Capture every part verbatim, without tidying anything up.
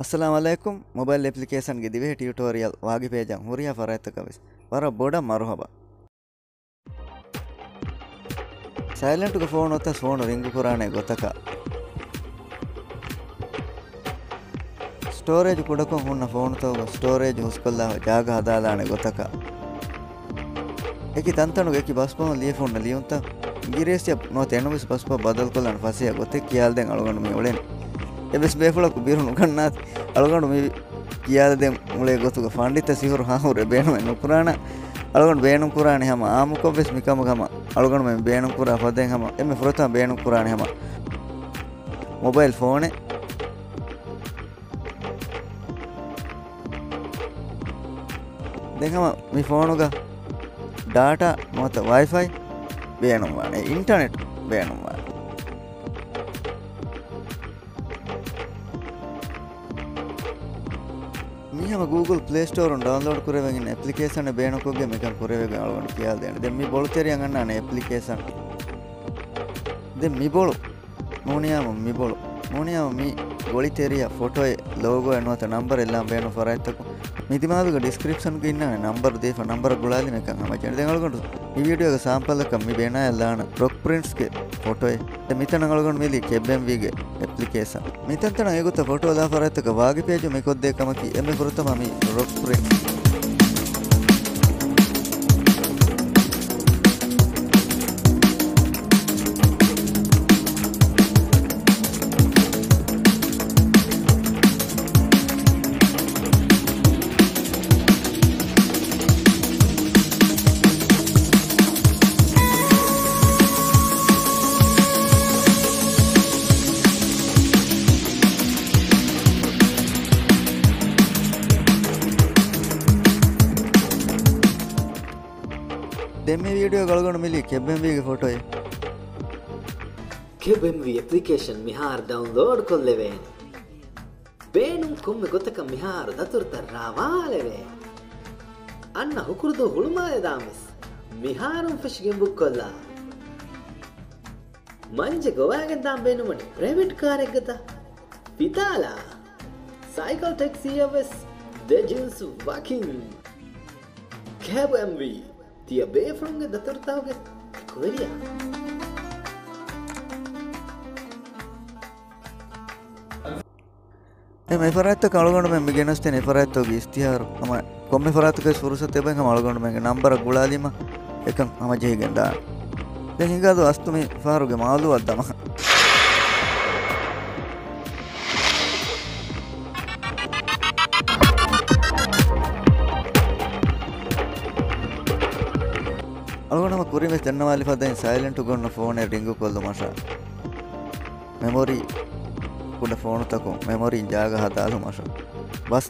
އައްސަލާމު ޢަލައިކުމް. މޮބައިލް އެޕްލިކޭޝަންގެ ދިވެހި ޓިއުޓޯރިއަލް ވާގި ޕޭޖަށް ހުރިހާ ފަރާތްތަކަށް ވެސް ވަރަށް ބޮޑަށް މަރުޙަބާ. ސައިލެންޓުގެ ފޯނު އޮތަސް ފޯނު ރިންގު ކުރާނެ ގޮތަކަށް، ސްޓޯރޭޖް ކުޑަކޮށް ހުންނަ ފޯނުތަކުގަ ސްޓޯރޭޖް ހުސްކޮށްލާފަ ޖާގަ ހަދާލާނެ ގޮތަކަށް، އެކި ތަންތަނުގެ އެކި ބަސްބަހުން ލިޔެފަ ހުންނަ ލިޔުންތައް، އިނގިރޭސިއަށް ނުވަތަ އެނޫންވެސް ބަސްބަހަށް ބަދަލުކޮށްލާނެ ފަސޭހަ ގޮތެއް ކިޔާލަދޭން އަޅުގަނޑު މި އުޅެނީ. އެއްވެސް ބޭފުޅަކު ބިރު ނުގަންނާތި. އަޅުގަނޑު މި ކިޔާލަދޭން އުޅޭ ގޮތުގަ ފަންޑިތަ ސިހުރު ހާހުރެ ބޭނުމެއް ނުކުރާނަ. އަޅުގަނޑު ބޭނުން ކުރާނެ ހަމަ އާއްމުކޮށްވެސް މިކަމުގަ ހަމަ އަޅުގަނޑުމެން ބޭނުން ކުރާ ފަދައިން ހަމަ އެންމެ ފުރަތަމަ ބޭނުން ކުރާނެ ހަމަ މޮބައިލް ފޯނެއް. ދެން ހަމަ މި ފޯނުގަ ޑާޓާ ނުވަތަ ވައިފައި ބޭނުންވާނެ، އިންޓަރނެޓް ބޭނުންވާނެ. މި ހަމަ ގޫގުލް ޕްލޭ ސްޓޯރުން ޑައުންލޯޑް ކުރެވެން އިން އެޕްލިކޭޝަނެއް ބޭނުންކޮށްގެން މިކަން ކުރެވޭގޮތް އަޅުގަނޑު ކިޔާދޭނެ. ދެން މި ބޮޅުތެރެއަށް އަންނާނެ އެޕްލިކޭޝަން. ދެން މި ބޮޅު ނޫނިޔާމު މި ބޮޅު. ނޫނިޔާމު މި ގޮޅިތެރެއަށް ފޮޓޯއެއް، ލޯގޯއެއް ނުވަތަ ނަންބަރެއް ލާން ބޭނުން ފަރާތްތަކުން މި ދިމާލުގަ ޑިސްކްރިޕްޝަންގަ އިންނާނެ ނަންބަރު ދީފަ ނަންބަރަށް ގުޅާލި މިކަން ހަމަޖެހޭނެ. ދެން އަޅުގަނޑު މި ވީޑިއޯގެ ސާމްޕަލަކަށް މި ބޭނާއަށް ލާނަ ރޮކް ޕްރިންޓްސްގެ ފޮޓޯއެއް. ދެން މިތަނަށް އަޅުގަނޑު މިލީ ކެބް އެމްވީގެ އެޕްލިކޭޝަން. މިތަންތަނަށް އެގޮތަށް ފޮޓޯ ލާ ފަރާތްތަކަށް ވާގި ޕޭޖު މި ކޮށްދޭ ކަމަކީ އެންމެ ފުރަތަމަ މި ރޮކް ޕްރިންޓް. ދެން މި ވީޑިއޯ އަޅުގަނޑު މިލީ ކެބް އެމްވީގެ ފޮޓޯއެއް. ކެބް އެމްވީ އެޕްލިކޭޝަން މިހާރު ޑައުންލޯޑް ކޮށްލެވޭނެ. ބޭނުން ކޮންމެ ގޮތަކަށް މިހާރު ދަތުރުތައް ރާވާލެވޭ. އަންނަ ހުކުރުދޫ ހުޅުމާލެ ދާންވެސް މިހާރުން ފެށިގެން ބުކްކޮށްލާ. މަންޖެ ގޮވާގެން ދާން ބޭނުމަނީ ޕްރައިވެޓް ކާރެއްގަތަ؟ ފިތާލާ. ސައިކަލް ޓެކްސީއަށްވެސް ދެ ޖިންސް ވަކިން. ކެބް އެމްވީ. ތިޔަ ބޭފުޅުންގެ ދަތުރުތަކުގެ ކުވެރިޔާ. އެ މި ފަރާތްތަކަށް އަޅުގަނޑުމެން މި ގެނެސްދޭނެ އެ ފަރާތްތަކުގެ އިސްތިހާރު ހަމަ ކޮންމެ ފަރާތަކަށް ފުރުސަތު އެބައި ހަމަ އަޅުގަނޑުމެންގެ ނަންބަރަށް ގުޅާލީމަ އެކަން ހަމަޖެހިގެން ދާނެ. ދެން ހިނގާދޯ އަސްތު މި ފަހަރުގެ މައުޟޫއަށް ދަމާ. އަޅުގަނޑު ހަމަ ކުރިން ވެސް ދަންނަވާލި ފަދައިން ސައިލެންޓުގަ ހުންނަ ފޯނެއް ރިންގު ކޮށްލުމަށާ. މެމޮރީ ކުޑަ ފޯނުތަކުން މެމޮރީން ޖާގަ ހަދާލުމަށް ބަސް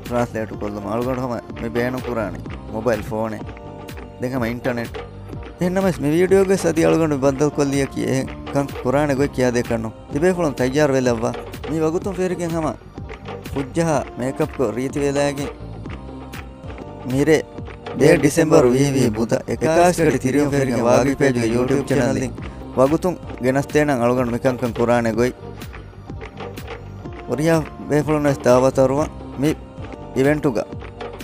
ޓްރާންސްލޭޓު ކޮށްލުމަށް އަޅުގަނޑު ހަމަ މި ބޭނުން ކުރާނީ މޮބައިލް ފޯނެއް. ދެން ހަމަ އިންޓަރނެޓް. އެހެންނަމަވެސް މި ވީޑިއޯގައި އަދި އަޅުގަނޑު މި ބައްދަލުކޮށްލިޔަކީ އެހެން ކަން ކުރާނެ ގޮތް ކިޔާދޭކަށްނު. ތިބޭފުޅުން ތައްޔާރު ވެލައްވާ. މި ވަގުތުން ފެށިގެން ހަމަ ފުއްޖަހާ މޭކަޕްކޮށް ރީތިވެލާގެން މިރޭ ދޭއް ޑިސެމްބަރު ވީހި ވީހި ބުދަ އެކާވީސް ގަޑި ތިރީހުން ފެށިގެން ވާގި ޕޭޖުގެ ޔޫޓިއުބް ޗެނަލްއިން ވަގުތުން ގެނަސްދޭނަން އަޅުގަނޑު މިކަންކަން ކުރާނެ ގޮތް. ހުރިހާ ބޭފުޅުން ވެސް ދައުވަތު އަރުވަން. މި އިވެންޓުގަ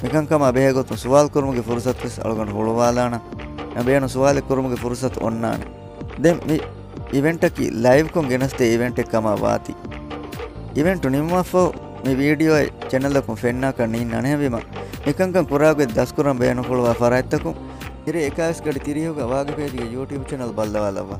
މިކަންކަމާ ބެހޭގޮތުން ސުވާލު ކުރުމުގެ ފުރުސަތު ވެސް އަޅުގަނޑު ހުޅުވާލާނަން. ނަބޭނު ސުވާލެއް ކުރުމުގެ ފުރުސަތު އޮންނާނެ. ދެން މި އިވެންޓަކީ ލައިވްކޮށް ގެނަސްދޭ އިވެންޓެއް ކަމަށް ވާތީ. އިވެންޓު ނިމުމަށްފަހު މި ވީޑިއޯއެއް ޗެނަލަކުން ފެންނާކަށް ނީން ނަނެހެންވީމަ، މިކަންކަން ކުރާގޮތް ދަސްކުރަން ބޭނުންފުޅުވާ ފަރާތްތަކުން މިރޭ އެކާވީސް ގަޑި ތިރީހުގަ ވާގި ޕޭޖުގެ ޔޫޓިއުބް ޗެނަލް ބައްލަވާލައްވާ.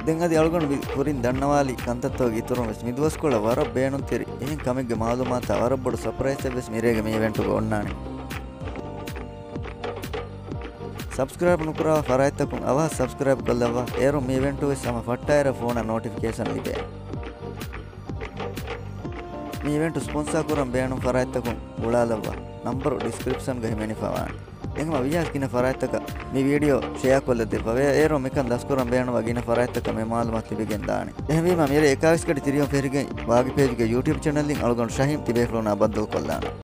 ދެން އަދި އަޅުގަނޑު މި ކުރިން ދަންނަވާލި ކަންތައްތަކުގެ އިތުރުން ވެސް މި ދުވަސްކޮޅަށް ވަރަށް ބޭނުންތެރި އެހެން ކަމެއްގެ މައުލޫމާތާ ވަރަށް ބޮޑު ސަޕްރައިޒެއް ވެސް މިރޭގެ މި އިވެންޓުގަ އޮންނާނެ. ސަބްސްކްރައިބް ނުކުރާ ފަރާތްތަކުން އަވަހަށް ސަބްސްކްރައިބް ކޮށްލައްވާ. އޭރުން މި އިވެންޓު ވެސް ހަމަ ފައްޓާއިރަށް ފޯނަށް ނޯޓިފިކޭޝަން ލިބޭ. މި އިވެންޓު ސްޕޮންސާ ކުރަން ބޭނުން ފަރާތްތަކުން ގުޅާލައްވާ. ނަންބަރު ޑިސްކްރިޕްޝަންގަ ހިމެނިފަވާނެ. އެހެންވީމަ ވިޔާސް ގިނަ ފަރާތްތަކަށް މި ވީޑިއޯ ޝެއާ ކޮށްލަދެއްވަވޭ. އޭރުން މިކަން ދަސްކުރަން ބޭނުންވާ ގިނަ ފަރާތްތަކަށް މި މައުލޫމާތު ލިބިގެން ދާނެ. އެހެންވީމަ މިރޭ އެކާވީސް ގަޑި ތިރީހުން ފެށިގެން ވާގި ޕޭޖުގެ ޔޫޓިއުބް ޗެނަލްއިން އަޅުގަނޑު ޝަހީމް ތިބޭފުޅުންނާ ބައްދަލުކޮށްލާނަން.